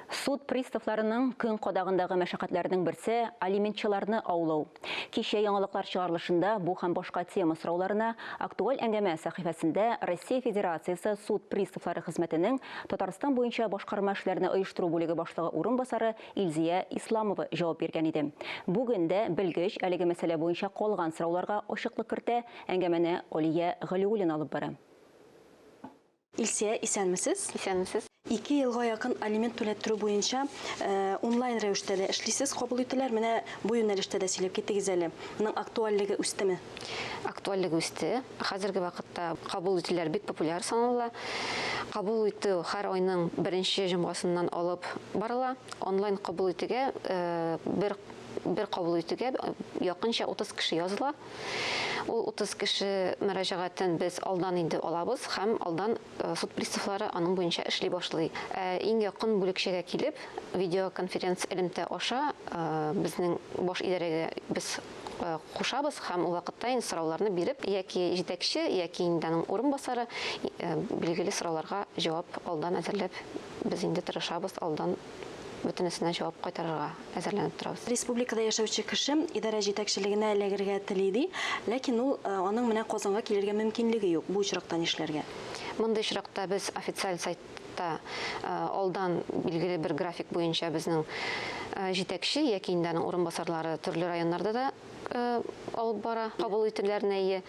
Суд приставларының көн кадагындагы мәшәкатьләренең берсе, алиментчыларны аулау. Кичә яңалыклар чыгарылышында бу һәм башка тема сорауларына Актуаль әңгәмә сәхифәсендә Россия Федерациясе суд приставлары хезмәтенең Татарстан буенча башкарма эшләрне оештыру бүлеге башлыгы урынбасары Илзия Исламова җавап биргән иде. Бүген дә белгеч әлеге мәсьәлә буенча калган сорауларга ачыклык кертә, әңгәмәне Алия Галиуллина алып бара. Илсия, исәнмесез. Исәнмесез. 2 елга якын алимент түләттерү буенча онлайн рәвештә дә эшлисез, кабул итүләр. Менә бу юнәлештә дә сөйләп китегез әле. Моның актуальлеге үстеме? Актуальлеге үсте. Хәзерге вакытта кабул итүләр бик популяр санала. Кабул итү һәр айның беренче җомгасыннан алып барыла. Онлайн кабул итүгә бер бер кабул итүгә якынча 30 кеше языла. Ул 30 кеше мөрәҗәгатен без алдан инде алабыз һәм алдан суд приставлары аның буенча эшли башлый. Ә иң якын бүлекчәгә килеп, видеоконференц элемтә аша безнең баш идарәгә без кушабыз һәм ул вакытта инде сорауларны биреп, яки җитәкче, яки инде аның урынбасары билгеле сорауларга җавап алдан әзерләп, без инде тырышабыз алдан бөтенесенә җавап кайтарырга әзерләнеп торабыз. Республикада яшәүче кеше идарә җитәкчелегенә эләгергә тели ди, ләкин ул аның менә Казанга килергә мөмкинлеге юк. Бу очракта нишләргә? Мондый очракта без официаль сайтта алдан билгеле бер график буенча безнең җитәкче яки инде аның урынбасарлары төрле районнарда да алып бара кабул итүләрне әйе.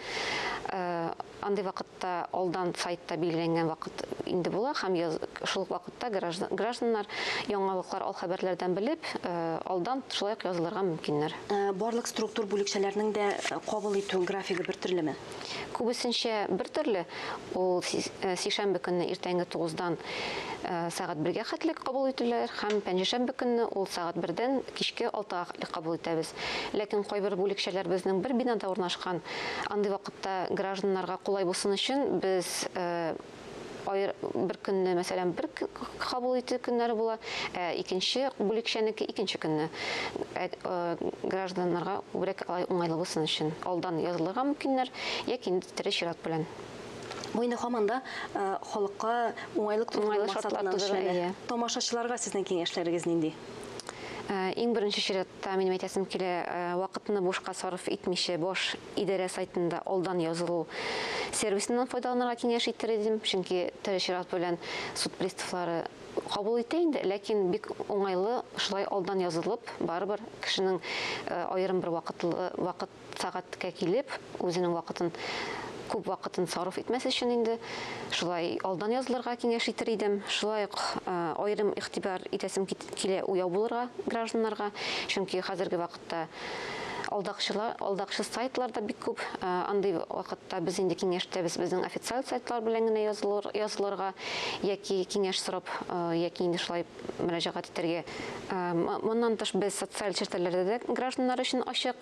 Андый вакытта алдан сайтта билгеләнгән вакыт инде була һәм шул ук вакытта гражданнар яңалыклар, алхәбәрләрдән белеп, алдан шулай ук язылырга мөмкиннәр. Барлык структур бүлекчәләрнең дә кабул итү графигы бер төрлеме? Күбесенчә бер төрле. Ул сишәмбе көнне иртәнге тугыздан сәгать бергә хәтле кабул итүләр һәм пәнҗешәмбе көнне ул сәгать бердән кичке алтыга хәтле кабул итәбез. Ләкин кайбер бүлекчәләр безнең бер бинада урнашкан. Андый вакытта гражданнарга кулай булсын өчен без аер бер көнне, мәсәлән, бер кабул итү көннәре була, ә икенче бүлекчәнеке икенче көнне. Ә гражданнарга күбрәк алай уңайлы булсын өчен алдан язылырга мөмкиннәр яки инде тере чират белән. Бу инде һаман да халыкка уңайлык тудыру Уңайлы шартлар максатыннан тудыру, эшләнә. әйе. Тамашачыларга сезнең киңәшләрегез нинди? Иң беренче чиратта минем әйтәсем килә, вакытны бушка сарыф итмичә, баш идарә сайтында алдан язылу сервисыннан файдаланырга киңәш итер идем, чөнки тере чират белән суд приставлары кабул итә инде, ләкин бик уңайлы шулай алдан язылып, барыбер кешенең аерым бер вакытлы вакыт сәгатькә килеп, үзенең вакытын күп вакытын сарыф итмәс өчен инде шулай алдан язылырга киңәш итер идем. Шулай ук аерым игътибар итәсем килә уяу булырга гражданнарга, чөнки хәзерге вакытта алдакчылар, алдакчы сайтлар да бик күп. Андый вакытта без инде киңәш итәбез безнең официаль сайтлар белән генә язылыр, язылырга яки киңәш сорап, яки инде шулай мөрәҗәгать итәргә. Моннан тыш без социаль челтәрләрдә дә гражданнар өчен ачык.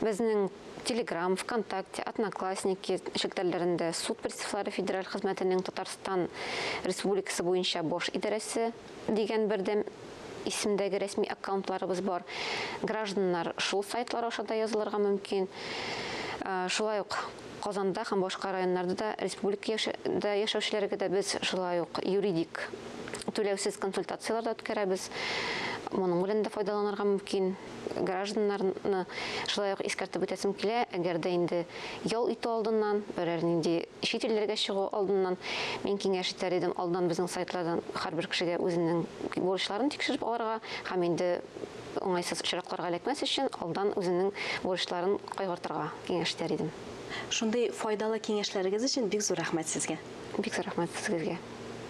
Безнең Телеграм, ВКонтакте, Одноклассники челтәрләрендә суд приставлары федераль хезмәтенең Татарстан Республикасы буенча баш идарәсе дигән бердәм исемдәге рәсми аккаунтларыбыз бар. Гражданнар шул сайтлар аша да язылырга мөмкин. Шулай ук Казанда һәм башка районнарда да республикада яшәүчеләргә дә без шулай ук юридик түләүсез консультацияләр дә үткәрәбез. Моның белән дә файдаланырга мөмкин. Гражданнарны шулай ук искәртеп үтәсем килә, әгәр дә инде ял итү алдыннан, берәр нинди чит илләргә чыгу алдыннан, мин киңәш итәр идем, алдан безнең сайтлардан һәрбер кешегә үзенең бурычларын тикшереп алырга һәм инде уңайсыз очракларга эләкмәс өчен алдан үзенең бурычларын кайгыртырга киңәш итәр идем. Шундый файдалы киңәшләрегез өчен бик зур рәхмәт сезгә. Бик зур рәхмәт сезгә.